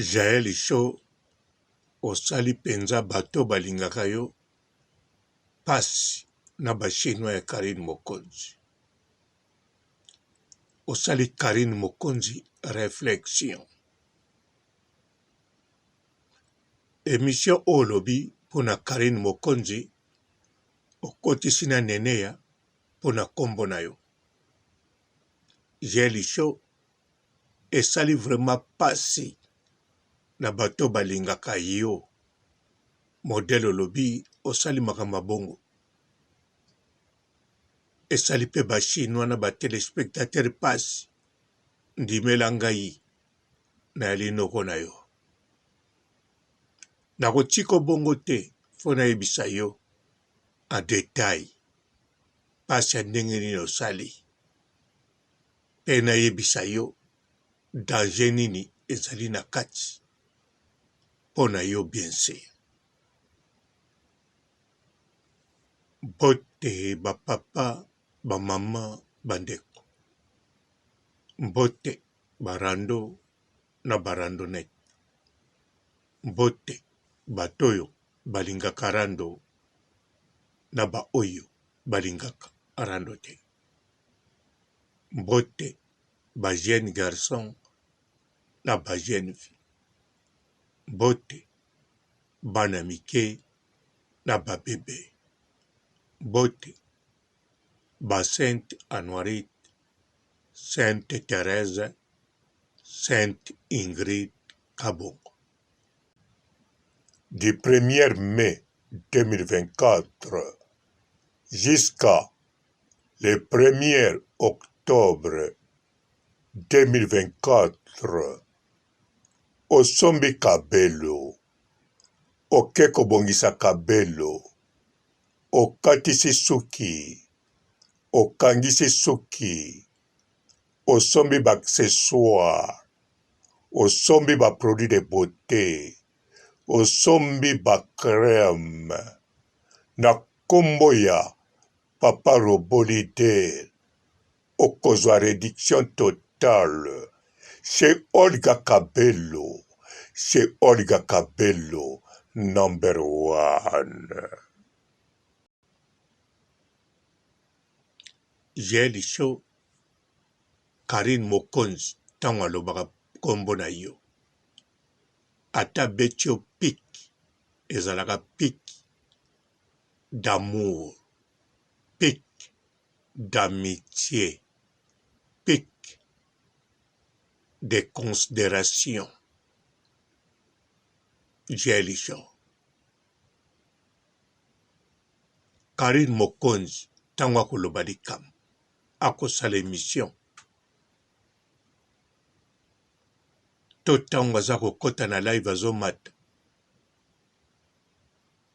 Jael show osali penza bato balingaka yo pasi na ba chinois ya Carine Mokonzi. Osali Carine Mokonzi reflexion. Emission oyo olobi pona Carine Mokonzi okotisi na Neneya pona kombo na yo. Jael show esali vraiment pasi na bato balingaka yo modèle olobi osali makambo ya bongo esali pe ba chinois na ba telespectateur pasi ndimela ngai nayali noko na yo nakotika bongo te fo nayebisa yo en detail pasi ya ndenge nini osali. Pe nayebisa yo danger nini ezali na kati po na yo bien sur. Mbote ba papa, ba mama, ba ndeko. Mbote ba rando na ba randonnette. Mbote bato oyo balingaka rando na ba oyo balingaka rando te. Mbote ba jeune garçon na ba jeune fille, mbote bana mike na ba bebe, mbote ba sainte Anuarite, sainte Therèse, sainte Ingrid Kabongo. Du premier mai 2024 jusqu'à le premier octobre 2024 osombi kabelo oke kobongisa kabelo okatisi suki okangisi suki osombi ba accessoires osombi ba produits de beaute osombi ba crème na kombo ya Papa robot leader okozwa reduction totale chez Olga Kabelo chez Olga Kabelo number one. Jael show Carine Mokonzi tango alobaka kombo na yo ata abeti yo pic ezalaka pic d'amour, pic d'amitie, pic de consideration. Jael show Carine Mokonzi tango akoloba likambo akosala emission to tango aza kokota na live azomata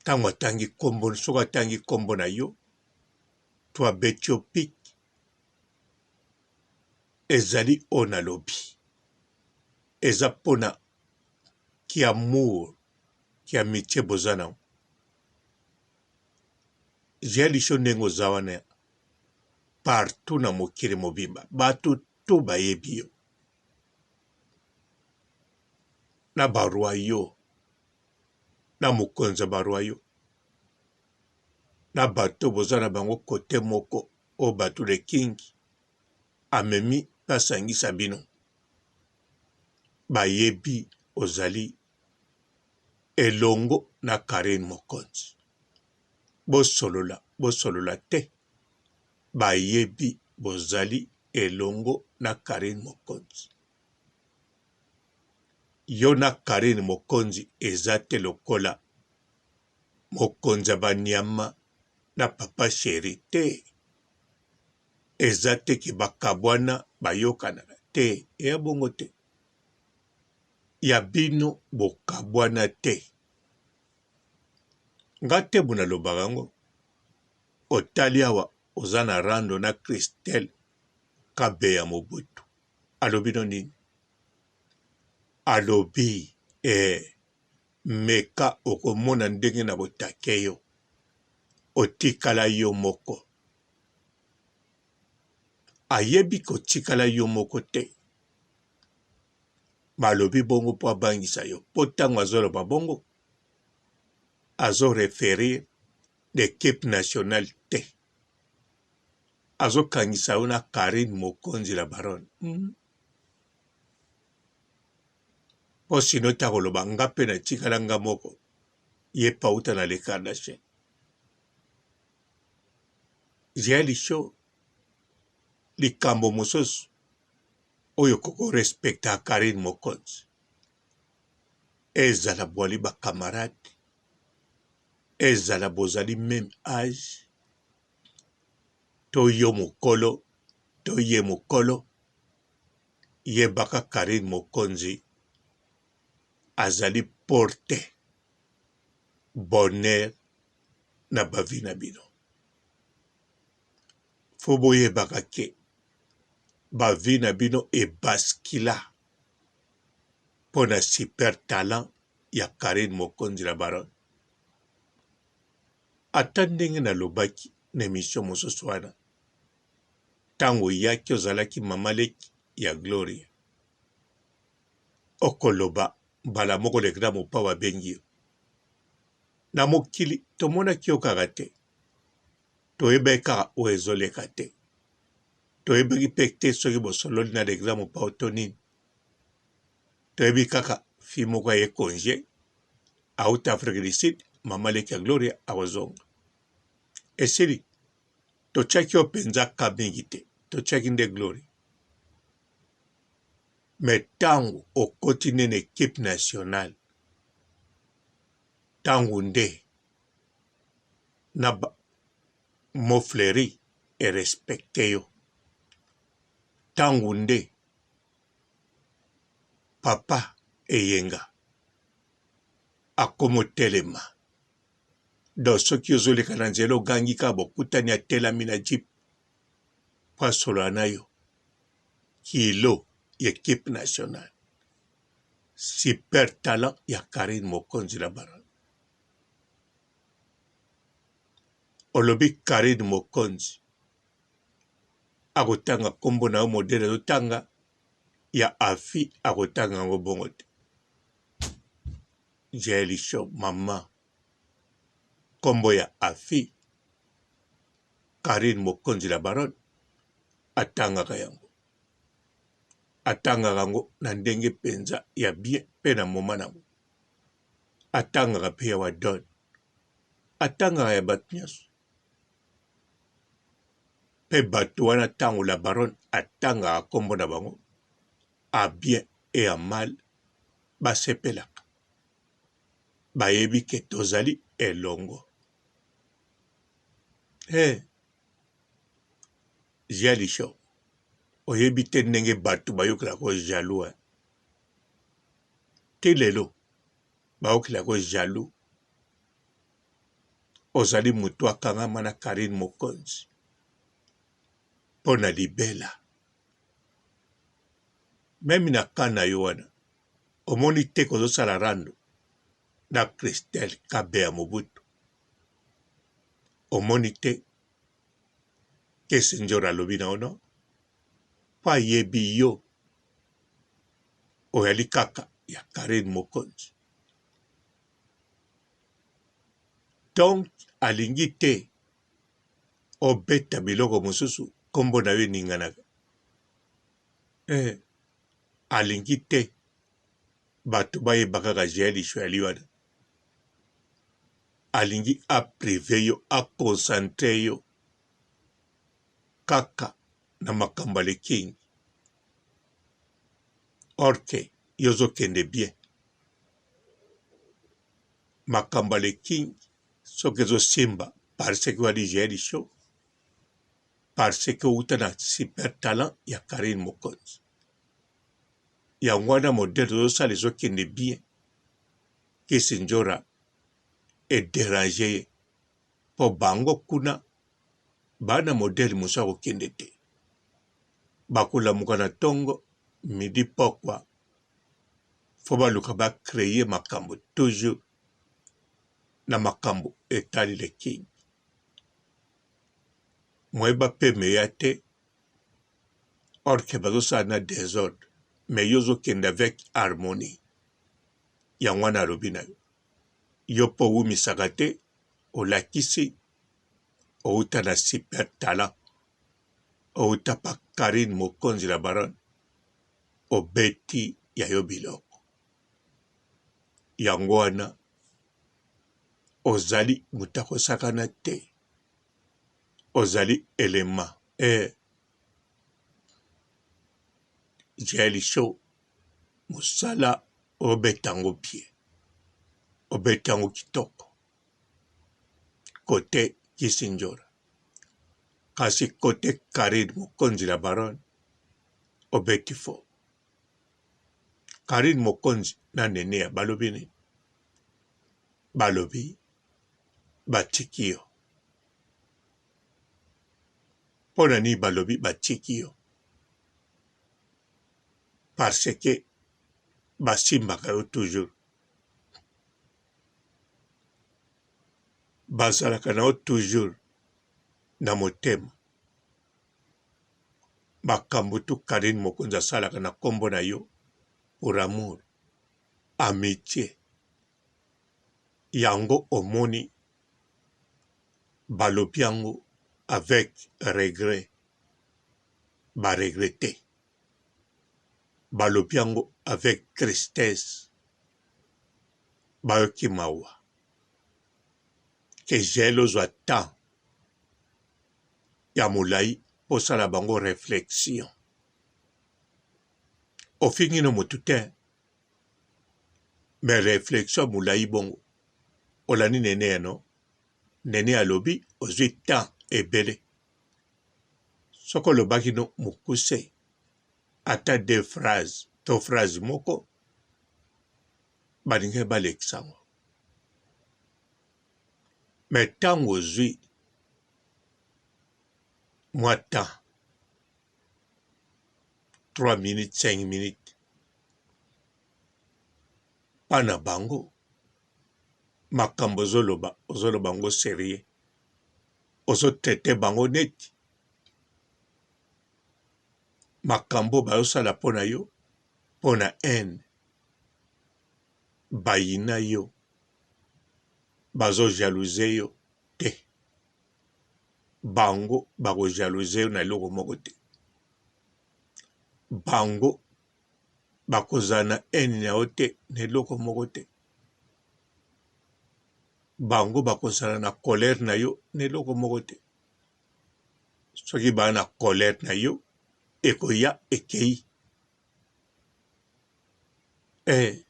Tango atangi kombo soki atangi kombo na yo to abeti yo pic ezali oyo nalobi eza pona ki amour ki amitie boza nango Jael show ndenge oza wana partout na mokili mobimba batu tout bayebi yo na ba royaux na mokonzi ya ba royaux na bato boza na bango kote moko oyo bato le king amemi pe asangisa bino bayebi ozali elongo na Carine Mokonzi bosolola bosolola te bayebi bozali elongo na Carine Mokonzi. Yo na Carine mokonzi eza te lokola mokonzi ya ba niama na papa cheri te eza te ke ba kabwana ba yokanaka te eya bongo te ya bino bokabwana te nga te bo nalobaka yango otali awa oza na rando na Christelle kabeya mobutu alobi no nini Alobi eh meka okomona ndenge na kotake yo otikala yo moko. Ayebi kotikala yo moko te. Mais alobi bongo mpo abangisa yo mpo ntango azoloba bongo azo referir l'equipe nationale te azokangisa yo na Carine Mokonzi la baronne mm. Mpo sino te akoloba nga mpe natikala nga moko ye pauta na le Kardashian. Jael Show likambo mosusu oyo koko respecta Carine Mokonzi ezala boali ba camarade ezala bozali meme age to yo mokolo to ye mokolo yebaka Carine Mokonzi azali porte bonheur na ba vie na bino. Faut boyebaka ke ba vie na bino e bascula pona super talent ya Carine Mokonzi la baronne. Ata ndenge nalobaki na emission mosusu wana, tango oyaki ozalaki mama leki ya Gloria, okoloba mbala moko le grand mopao abengi yo. Na mokili tomonaki yo kaka te, toyebaki kaka oyo ezoleka te. Toyebaki mpe te soki bosololi na le grand mopao to nini. Toyebi kaka fille moko aye conge auta Afrique du Sud, mama leki ya Gloria akozonga. Esili totiaki yo mpenza ka mingi te, totiaki nde Gloria. Mais tango okoti nde na equipe nationale, tango nde na ba Mofleri e respecte yo, tango nde papa Eyenga akomo telema donc soki ozoleka na nzela ogangi kaka bokutani atelami na jeep mpo asolola na yo kilo ya equipe nationale super talent ya Carine Mokonzi la baronne olobi Carine Mokonzi akotanga nkombo na yo modele azotanga ya afi akotanga yango bongo te Jaelisho mama nkombo ya afi Carine Mokonzi la baronne atangaka yango atangaka yango na ndenge mpenza ya bien mpe na moma na yango atangaka mpe ya wadon atangaka ya bato nyonso mpe bato wana ntango la baronne atangaka nkombo na bango a bien et a mal basepelaka bayebi ke tozali elongo Hey, Jalisho, oyebi te ndenge bato bayokelaka yo jaloux hein? Ti lelo bayokelaka yo jaloux. Ozali moto akangama na Carine Mokonzi mpo na libela. Meme na cas na yo wana omoni te kozosala rando na Christelle Kabeya Mobutu. Omoni te kese ndjora alobi na yo no po ayebi yo oyali kaka ya Carine Mokonzi donc alingi te obeta biloko mosusu kombo na yo eninganaka eh, alingi te bato bayeba kaka Jael Ishoyali wana alingi a prive yo a concentre yo kaka na makambo ya le king or que yo ozokende bien makambo ya le king soki ezosimba parce que wali jael show parce que owuta na super talent ya Carine Mokonzi yango wana modèle ozosala ezokende bien Kisi Ndjora e deranger ye po bango kuna ba na modèle mosusu ya kokende te. Bakolamuka na tongo, midi, pokwa faut baluka ba creer makambo toujours na makambo etali le king. Moyen ba pema eya te or que bazosala na desordre. Mais yo ozokende avec harmonie. Yango wana alobi na yo. Yo mpo owumisaka te, olakisi owuta na super talent. Owuta pa Carine Mokonzi la baronne. Obeti ya yo biloko. Yango wana ozali moto akosakana te. Ozali elema. Eh. Jael show mosala obeta yango bien obeta yango kitoko kote kisindjora kasi kote Carine mokonzi la baronne obeti fort Carine mokonzi na Neneya balobi nini balobi batiki yo Mpo na nini balobi batiki yo? Parce que basimbaka yo toujours. Bazalaka na yo toujours na motema. Makambo tout Carine Mokonzi asalaka na kombo na yo pour amour, amitie, yango omoni Balobi yango avec regret, ba regretter. Balobi yango avec tristesse, bayoki mawa. Que Jael ozwa temps ya molayi mpo osala bango reflexion. Ofingi no mutu te mais reflexion ya molayi bongo olandi Neneya no? Nene alobi ozui temps ebele soki olobaki no mukuse ata deux phrases to phrase moko balingaki balekisa yango mais tango ozui mwa temps 3 minutes 5 minutes pa na bango makambo ozoloba ozoloba yango serieux ozo traite bango neti makambo bazosala mpo na yo mpo na haine bayina yo bazo jalouse yo te bango bako jalouse yo na eloko moko te bango bakozala na haine na yo te na eloko moko te bango bakozala na colère na yo na eloko moko te soki baa na colère na yo ekoya ekei eh,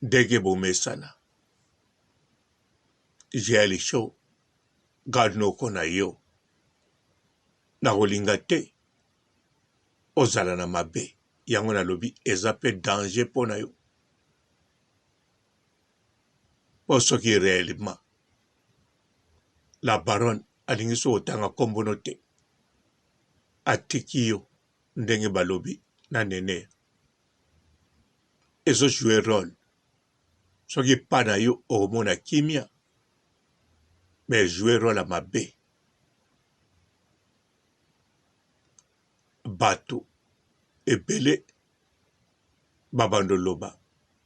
ndenge bomesana jael show nga noko na yo nakolinga te ozala na mabe yango nalobi eza pe danger mpo na yo mpo soki reellement la baronne alingi soki otanga nkombo no te atiki yo ndenge balobi na nene ezo jouer role soki pa na yo okomona kimia mais jouer role ya mabe Batu ebele babanda oloba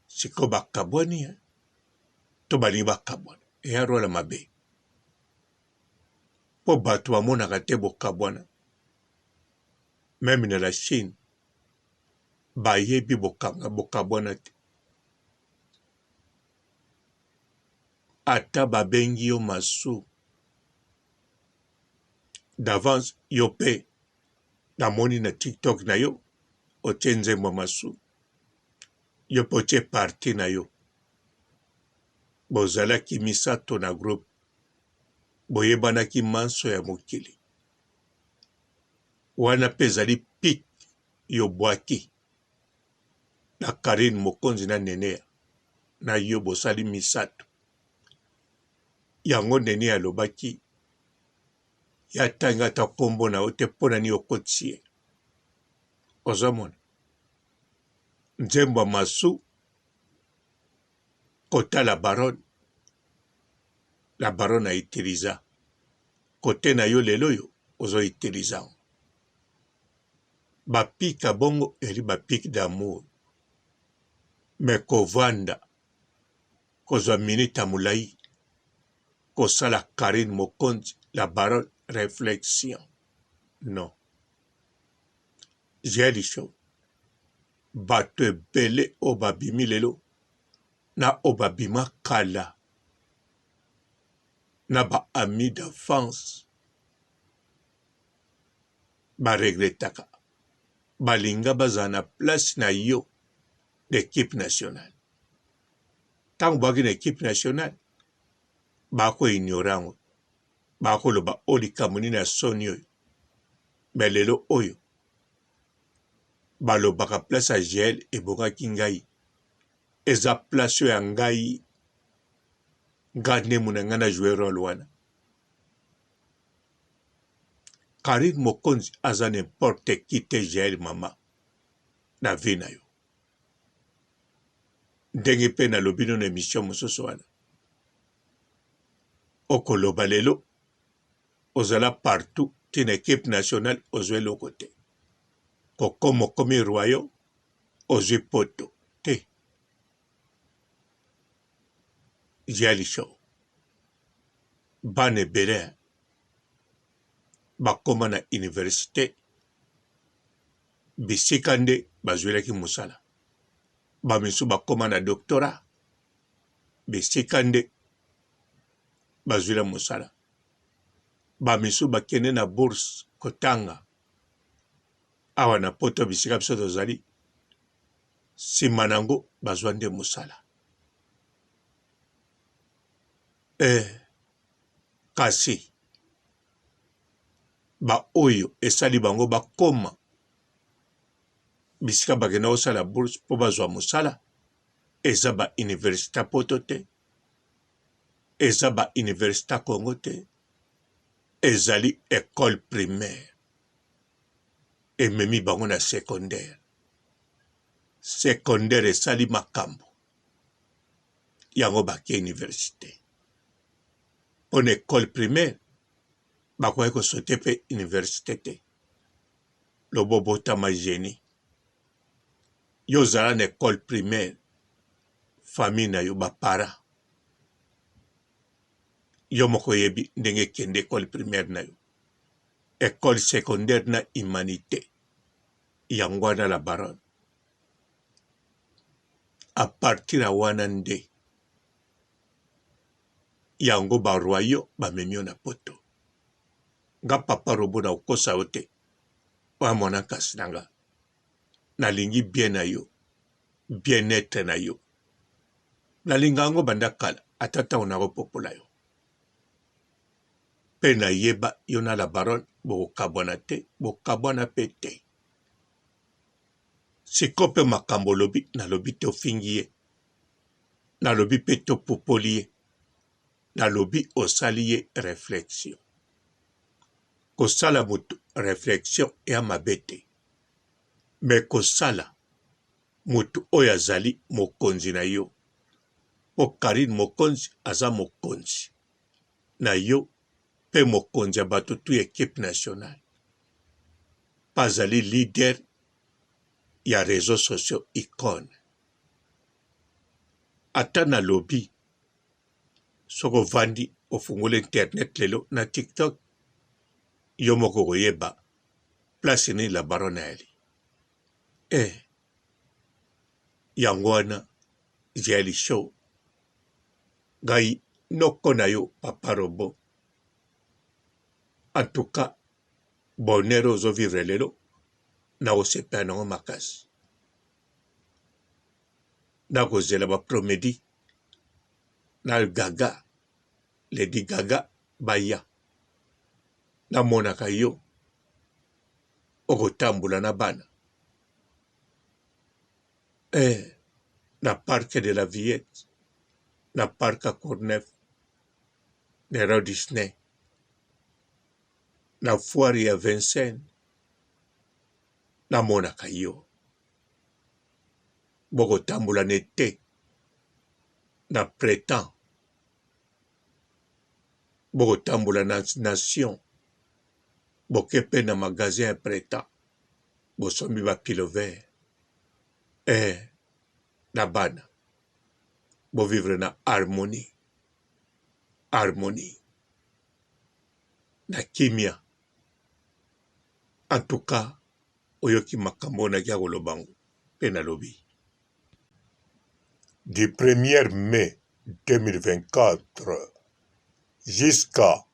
sikoyo bakabwani hein to balingi bakabwana eya role ya mabe po batu bamonaka te bokabwana meme na la chine bayebi bokabwana te ata babengi yo masu d'avance yo pe namoni na tiktok na yo otie nzembo ya masu yo pe otie parti na yo bozalaki misato na groupe boyebanaki manso ya mokili wana pe ezali pic yo bwaki na Carine Mokonzi na Neneya na yo bosali misato Yango Nene alobaki ye atangi ata kombo na yo te mpo na nini okotisi ye ozomona nzembo ya masu kota la baronne la baronne a utilisa kote na yo lelo oyo ozo utilisa yango bapika bongo ezali bapike d'amour. Mais kovanda kozwa minute ya molayi kosala Carine Mokonzi la baronne reflexion non. Jael show bato ebele oyo babimi lelo na oyo babima kala na ba amis d'enfance ba regrettaka balinga bazala na place na yo na equipe nationale. Ntango baki na equipe nationale bako ignore yango, bakoloba oyo likambo nini ya soni oyo. Mais lelo oyo balobaka place ya Jael ebongaki ngai, eza place oyo ya ngai, ngai nde mona ngai na jouer role wana. Carine Mokonzi aza n'importe qui te Jael mama na vie na yo. Ndenge pe nalobi no na emission mosusu wana. Okoloba lelo ozala partout ti na equipe nationale ozwa eloko te. Kokoma okomi royaux ozwi poto te. Jael show bana ebele bakoma na universite bisika nde bazwelaki mosala. Ba misusu bakoma na doctorat bisika nde bazwela mosala. Ba misusu bakende na bourse kotanga awa na poto bisika biso tozali, nsima na yango bazwa nde mosala. Eh, kasi ba oyo esali bango bakoma bisika bakenda kosala bourse mpo bazwa mosala eza ba universite ya poto te, eza ba universite ya Congo te, ezali ecole primaire ememi bango na secondaire. Secondaire esali makambo yango bake universite mpo na ecole primaire bakoki kosote mpe universite te. Loba obotama genie, yo ozala na ecole primaire, famille na yo ba parents, yo moko oyebi ndenge ekende ecole primaire na yo, ecole secondaire na humanite, yango wana la baronne. A partir ya wana nde yango ba royaux bamemi yo na poto. Nga papa robot na kokosa yo te, oya mwana nkasi na nga, nalingi bien na yo, bien etre na yo, nalinga yango banda kala, ata ntango nakopopola yo mpe nayeba yo na la baronne bokokabwana te, bokabwana mpe te. Sikoyo mpe makambo olobi, nalobi te ofingi ye, nalobi mpe te opupoli ye, nalobi osali ye reflexion. Kosala moto reflexion eya mabe te, mais kosala moto oyo azali mokonzi na yo, mpo Carine Mokonzi aza mokonzi na yo mpe mokonzi ya bato tout ya equipe nationale, mpe azali leader ya reseaux sociaux icone. Ata nalobi soki ovandi ofungoli internet lelo na tiktok yo moko okoyeba place nini la baronne ayali. Eh, yango wana Jael Show ngai noko na yo papa robot en tout cas bonheur oyo ozo vivre lelo nakosepela nango makasi nakozela ba promedi na gaga lady gaga baya namonaka yo okotambola na bana eh, na parc de la Villette na parc ya Courneuve na Royal Disney na foire ya Vincennes namonaka yo bokotambola na ete na printemps bokotambola na nation boke mpe na magasin ya printemps bosombi ba pilover eh. na bana bo vivre na harmonie harmonie na kimia en tout cas oyoki makambo oyo naki koloba ngo mpe nalobi. Du 1er mai 2024 jusqu'à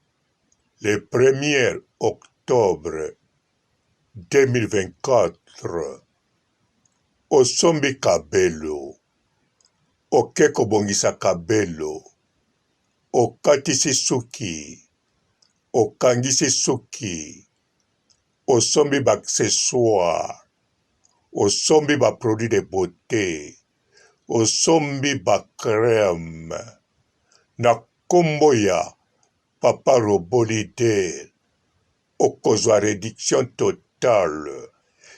le 1er octobre 2024 osombi kabelo, oke kobongisa kabelo, okatisi suki, okangisi suki, osombi ba accessoires, osombi ba produits de beaute, osombi ba crème na kombo ya papa robot leader okozwa reduction totale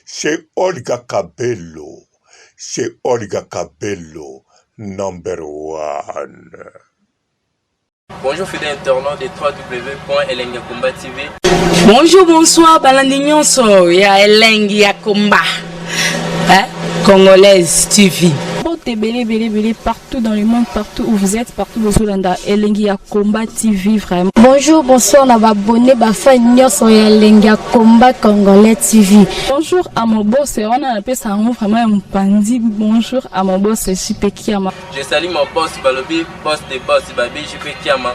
chez Olga Kabelo, chez Olga Kabelo number one. Bonjour fidèles internautes de www.elengiyakomba TV. Bonjour, bonsoir, balandi nyonso ya Elengi ya Komba. Hein? Congolaise TV. Mbote ebele ebele ebele partout dans le monde, partout où vous êtes, partout bozolanda Elengi ya Combat TV vraiment. Bonjour, bonsoir na ba abonnés ba fans nyonso ya Elengi ya Combat Congolais TV. Bonjour à mon boss, wana napesa yango vraiment ya mopanzi. Bonjour à mon boss JP Kiama. Je salue mon boss Balobi, boss des boss Babi JP Kiama.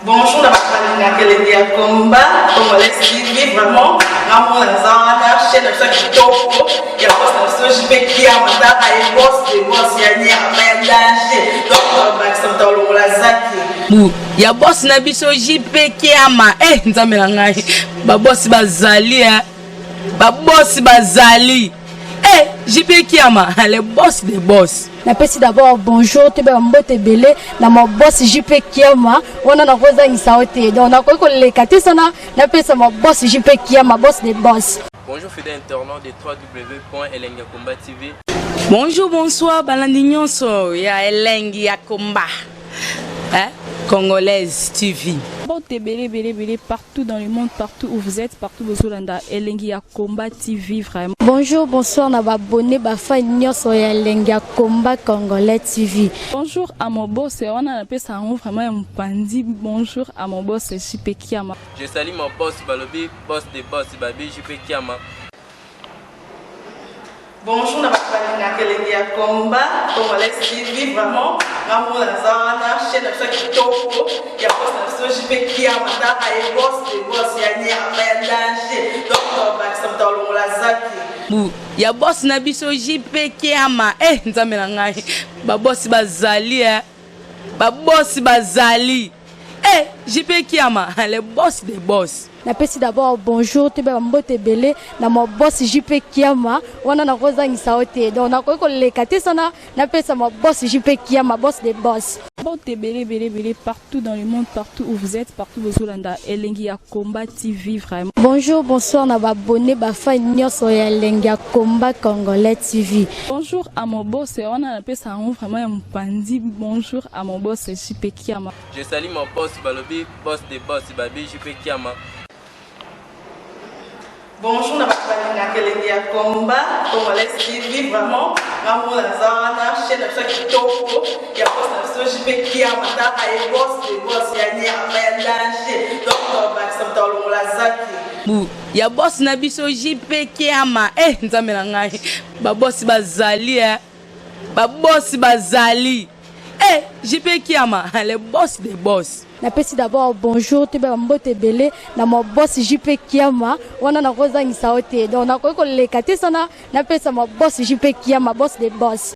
Bonjour na bato balingaka elengi ya combat congolais TV vraiment ngamona naza wana chaîne na biso ya kitoko ya boss na biso JP Kiama tala ye boss de boss ya nyama ya danger donc babakisa moto alongola zaki bu ya boss na biso JP Kiama eh nzambe na ngai ba boss bazali eh ba boss bazali eh JP Kiama le boss des boss. Napesi d'abord bonjour toyeba mbote ebele na ma boss JP Kiama wana nakozangisa yo te donc nakoki koleka te sana napesa ma boss JP Kiama boss des boss. Bonjour fidèles internautes de www.elengiyakomba TV. Bonjour, bonsoir, balandi nyonso ya Elengi ya Komba. Hein? Congolaise TV. Mbote ebele ebele ebele partout dans le monde, partout où vous êtes, partout bozolanda Elengi ya Combat TV vraiment. Bonjour, bonsoir na ba abonnés ba fans nyonso ya Elengi ya Combat Congolais TV. Bonjour à mon boss, wana napesa yango vraiment ya mopanzi. Bonjour à mon boss JP Kiama. Je salue mon boss Balobi, boss des boss Babi JP Kiama. Bonjour na bato balingaka elengi ya combat congolais TV vraiment ngamona naza wana chaîne na biso ya kitoko ya boss na biso JP Kiama tala ye boss de boss ya nyama ya danger donc babakisa moto alongola zaki bu ya boss na biso JP Kiama eh nzambe na ngai ba boss bazali eh ba boss bazali eh JP Kiama le boss des boss. Napesi d'abord bonjour toyeba mbote ebele na ma boss JP Kiama wana nakozangisa yo te donc nakoki koleka te sana napesa ma boss JP Kiama boss des boss. Mbote ebele ebele ebele partout dans le monde, partout où vous êtes, partout bozolanda Elengi ya Combat TV vraiment. Bonjour, bonsoir na ba abonnés ba fans nyonso ya Elengi ya Combat Congolais TV. Bonjour à mon boss, wana napesa yango vraiment ya mopanzi. Bonjour à mon boss JP Kiama. Je salue mon boss Balobi, boss des boss Babi JP Kiama. Bonjour na bato balingaka elengi ya combat congolais TV vraiment ngamona naza wana chaîne na biso ya kitoko ya boss na biso JP Kiama tala ye boss de boss ya nyama ya danger donc babakisa moto alongola zaki bu ya boss na biso JP Kiama eh nzambe na ngai ba boss bazali eh ba boss bazali eh JP Kiama le boss des boss. Napesi d'abord bonjour toyeba mbote ebele na ma boss JP Kiama wana nakozangisa yo te donc nakoki koleka te sana napesa ma boss JP Kiama boss des boss.